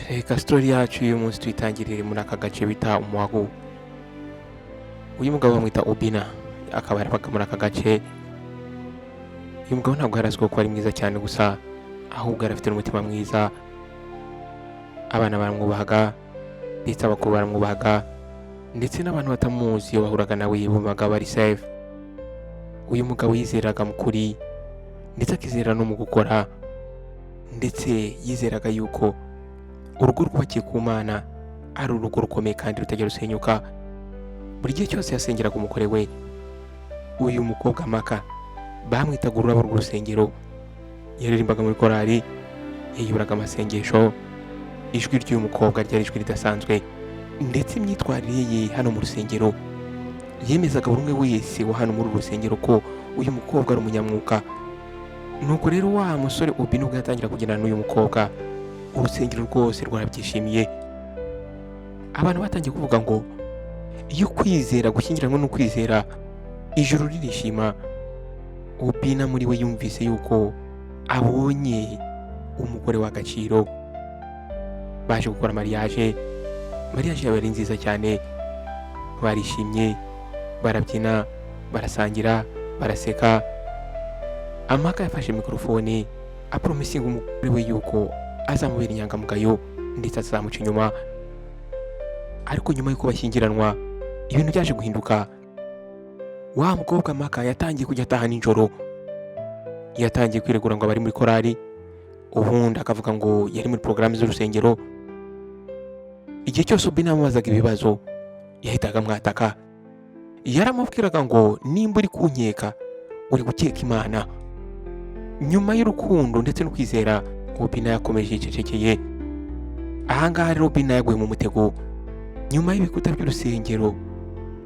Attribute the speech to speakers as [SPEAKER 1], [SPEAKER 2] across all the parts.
[SPEAKER 1] Reka story yacu y'uyu munsi tuyitangirire muri aka gace bita Umuwagu. Uyu mugabo bamwita Obina, akaba yarabaga muri aka gace. Uyu mugabo ntabwo yari azwiho ko ari mwiza cyane gusa, ahubwo yari afite n'umutima mwiza. Abana baramwubahaga, ndetse abakuru baramwubahaga, ndetse n'abantu batamuzi iyo bahuraga nawe bumvaga bari safe. Uyu mugabo yizeraga mu kuri, ndetse akizera no mu gukora, ndetse yizeraga yuko urugo rwubakiye ku Mana ari urugo rukomeye kandi rutajya rusenyuka. Buri gihe cyose yasengeraga umugore we. Uyu mukobwa Maka bamwitaga ururabo rw'urusengero. Yaririmbaga muri korali, yayoboraga amasengesho. Ijwi ry'uyu mukobwa ryari ijwi ridasanzwe, ndetse imyitwarire ye hano mu rusengero yemezaga buri umwe wese wa hano muri uru rusengero ko uyu mukobwa ari umunyamwuka. Nuko rero wa musore Obi, nubwo yatangira kugendana n'uyu mukobwa, urusengero rwose rwarabyishimiye. Abantu batangiye kuvuga ngo iyo kwizera gushyingiranwa no kwizera, ijuru ririshima. Obina muri we yumvise yuko abonye umugore w'agaciro. Baje gukora mariage. Mariage yabo yari nziza cyane, barishimye, barabyina, barasangira, baraseka. Amaka yafashe mikorofone, apromisinga umugore we yuko azamubera inyangamugayo ndetse azamuca inyuma. Ariko nyuma y'uko bashyingiranwa, ibintu byaje guhinduka. Wa mukobwa Maka yatangiye kujya ataha nijoro. Yatangiye kwiregura ngo abari muri korali, ubundi akavuga ngo yari muri porogaramu z'urusengero. Igihe cyose Obina yamubazaga ibibazo, yahitaga amwataka. Yaramubwiraga ngo: "Nimba uri kunkeka, uri gukeka Imana." Nyuma y'urukundo ndetse no kwizera, Obina yakomeje yicecekeye. Ahangaha rero Obina yaguye mu mutego. Nyuma y'ibikuta by'urusengero,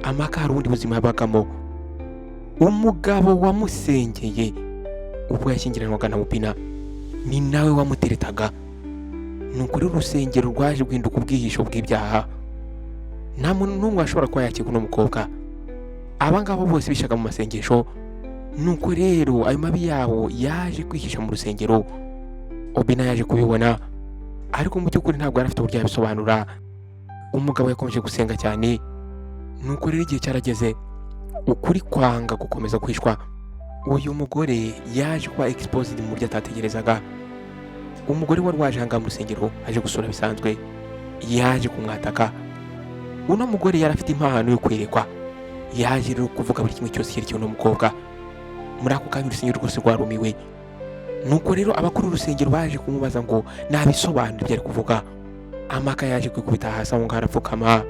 [SPEAKER 1] Amaka hari ubundi buzima yabagamo. Umugabo wamusengeye ubwo yashyingiranwaga na Obina ni nawe wamuteretaga. Ni ukuri, urusengero rwaje guhinduka ubwihisho bw'ibyaha. Nta muntu n'umwe washobora kuba yakeka uno mukobwa. Aba ngaba bose bishaga mu masengesho. Nuko rero ayo mabi yabo yaje kwihisha mu rusengero. Obina yaje kubibona, ariko mu by'ukuri ntabwo yari afite uburyo yabisobanura. Umugabo yakomeje gusenga cyane. Nuko rero igihe cyarageze, ukuri kwanga gukomeza guhishwa. Uyu mugore yaje kuba exposed mu buryo atategerezaga. Umugore wari waje ahangaha mu rusengero aje gusura bisanzwe yaje kumwataka. Uno mugore yari afite impano yo kwerekwa. Yaje rero kuvuga buri kimwe cyose cyerekeye uno mukobwa. Muri ako kanya urusengero rwose rwarumiwe. Nuko rero abakuru urusengero baje kumubaza ngo nabisobanura ibyo ari kuvuga. Amaka yaje kwikubita hasi aho ngaho, arapfukama,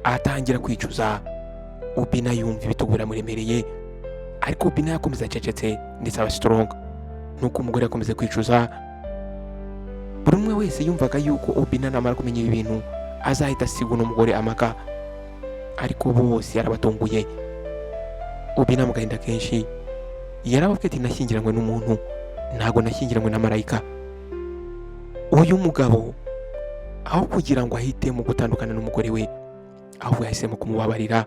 [SPEAKER 1] atangira kwicuza. Ubina yumva ibitugu biramuremereye, ariko Ubina yakomeza acecetse ndetse aba strong. Nuko umugore yakomeza kwicuza. Buri umwe wese yumvaga yuko Obina namara kumenya ibi bintu azahita asiga uno mugore Amaka, ariko bose yarabatunguye. Obina mu gahinda kenshi yarababwiye ati: "Nashyingiranywe n'umuntu, ntabwo nashyingiranywe na marayika." Uyu mugabo aho kugira ngo ahitemo gutandukana n'umugore we, ahubwo yahisemo kumubabarira.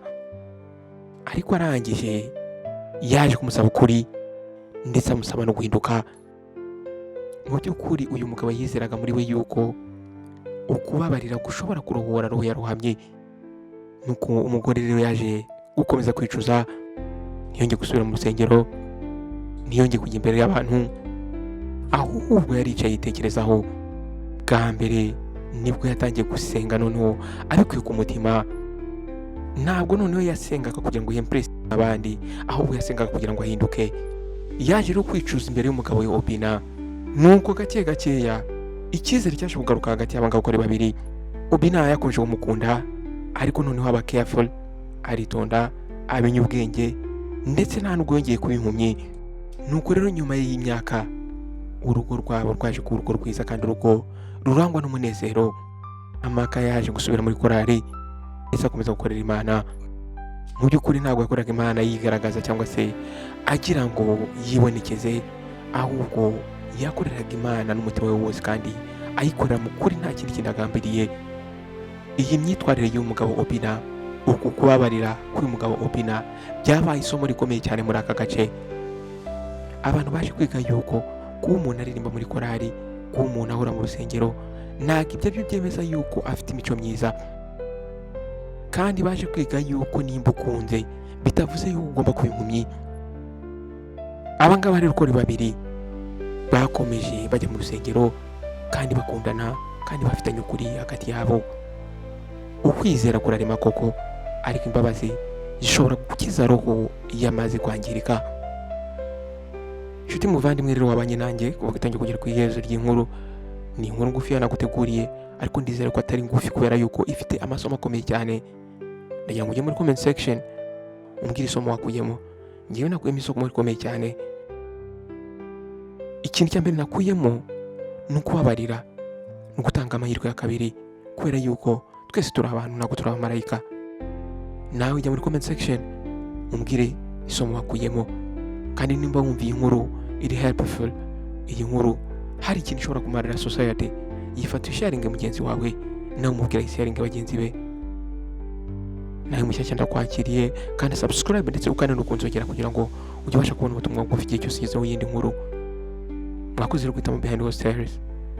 [SPEAKER 1] Ariko arangije yaje kumusaba ukuri, ndetse amusaba no guhinduka. Mu by'ukuri uyu mugabo yizeraga muri we yuko ukubabarira gushobora kuruhura roho yarohamye. Nuko umugore rero yaje gukomeza kwicuza, ntiyongeye gusubira mu rusengero, ntiyongeye kujya imbere y'abantu, ahubwo yaricaye yitekerezaho. Bwa mbere nibwo yatangiye gusenga noneho abikuye ku mutima. Ntabwo noneho yasengaga kugira ngo yimpresse abandi, ahubwo yasengaga kugira ngo ahinduke. Yaje rero kwicuza imbere y'umugabo we Obina. Nuko gake gakeya icyizere cyaje kugaruka hagati y'aba ngabo uko ari babiri. Obina yakomeje kumukunda, ariko noneho aba careful, aritonda, amenya ubwenge, ndetse nta nubwo yongeye kuba impumyi. Nuko rero nyuma y'imyaka urugo rwabo rwaje kuba urugo rwiza kandi urugo rurangwa n'umunezero. Amaka yaje gusubira muri korali, ndetse akomeza gukorera Imana. Mu by'ukuri ntabwo yakoraga Imana yigaragaza cyangwa se agira ngo yibonekeze, ahubwo yakoreraga Imana n'umutima we wose kandi ayikorera mu kuri, nta kindi kintu agambiriye. Iyi myitwarire y'umugabo Obina, uku kubabarira k'uyu mugabo Obina, byabaye isomo rikomeye cyane muri aka gace. Abantu baje kwiga yuko kuba umuntu aririmba muri korali, kuba umuntu ahora mu rusengero, Ntabwo ibyo byo byemeza yuko afite imico myiza. Kandi baje kwiga yuko nimba ukunze bitavuze yuko ugomba kuba impumyi. Aba ngaba rero uko ari babiri bakomeje bajya mu rusengero kandi bakundana kandi bafitanye ukuri hagati yabo. Ukwizera kurarema koko, ariko imbabazi zishobora gukiza roho iyo amaze kwangirika. Inshuti muvandimwe rero wabanye nanjye kuva gutangira kugera ku iherezo ry'inkuru, ni inkuru ngufi yanaguteguriye, ariko ndizera ko atari ngufi kubera yuko ifite amasomo akomeye cyane. Ndagira ngo ujye muri comment section umbwire isomo wakuyemo. Ngewe nakuyemo isomo rikomeye cyane. Ikintu cya mbere nakuyemo ni ukubabarira, ni ugutanga amahirwe ya kabiri, kubera yuko twese turi abantu, ntabwo turi abamarayika. Nawe jya muri comment section umbwire isomo wakuyemo. Kandi nimba wumva iyi nkuru iri helpful, iyi nkuru hari ikintu ishobora kumarira society, yifata usharinge mugenzi wawe, nawe umubwira ayisharinge bagenzi be. Nawe mushyashya ndakwakiriye, kandi subscribe ndetse ukanda no kunzogera kugira ngo ujye ubasha kubona ubutumwa bugufi igihe cyose ugezeho iyindi nkuru. Mwakoze rero guhitamo Behind the Stories.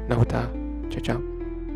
[SPEAKER 1] Naho utaha, ciao ciao.